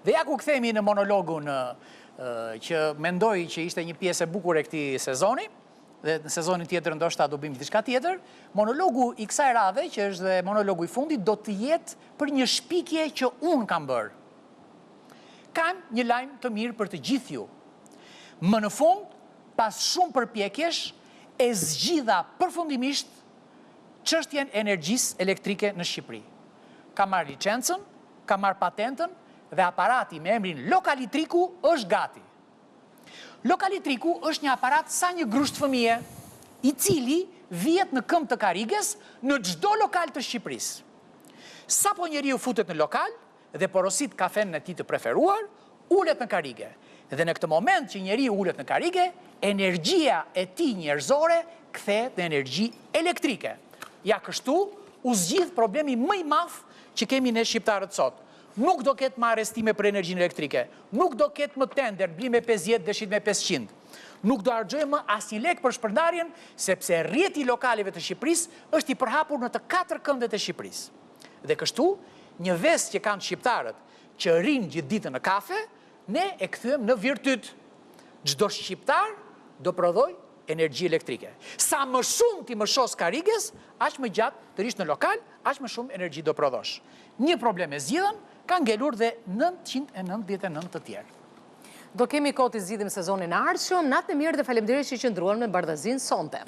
Dhe ja ku kthehemi në monologun që mendoj që ishte një pjesë e bukur e këtij sezoni, dhe në sezonin tjetër ndoshta do bëjmë diçka tjetër. Monologu i kësaj radhe, që është dhe monologu i fundit, do të jetë për një shpikje që unë kam bërë. Kam një lajm të mirë për të gjithë ju. Më në fund, pas shumë përpjekjesh, e zgjidha përfundimisht çështjen e energjisë elektrike në Shqipëri. Kam marrë licencën, kam marrë patentën dhe aparati me emrin Lokalitriku është gati. Lokalitriku është një aparat sa një grusht fëmije, i cili vihet në këmbë të karriges në çdo lokal të Shqipërisë. Sapo njeriu futet në lokal dhe porosit kafenë e tij të preferuar, ulet në karrige. Dhe në këtë moment që njeriu ulet në karrige, energjia e tij njerëzore kthehet në energji elektrike. Ja kështu u zgjidh problemi më i madh që kemi ne shqiptarët sot. Nuk do ketë më arrestime për energjinë elektrike. Nuk do ketë më tender, bli me 50 dhe shit me 500. Nuk do harxhojmë më asnjë lek për shpërndarjen, sepse rrjeti i lokaleve të Shqipërisë është i përhapur në të katër këndet e Shqipërisë. Dhe kështu, një ves që kanë shqiptarët, që rrinë gjithë ditën në kafe, ne e kthyem në virtyt. Çdo shqiptar do prodhojë energji elektrike. Sa më shumë t'i mëshosh karriges, aq më gjatë të rrish në lokal, aq më shumë energji do prodhosh. Një problem e zgjidhëm, ka ngelur dhe 999 të tjerë. Do kemi kohë t'i zgjidhim sezonin e ardhshëm, natën e mirë dhe faleminderit që qëndruan me Bardhezinë sonte.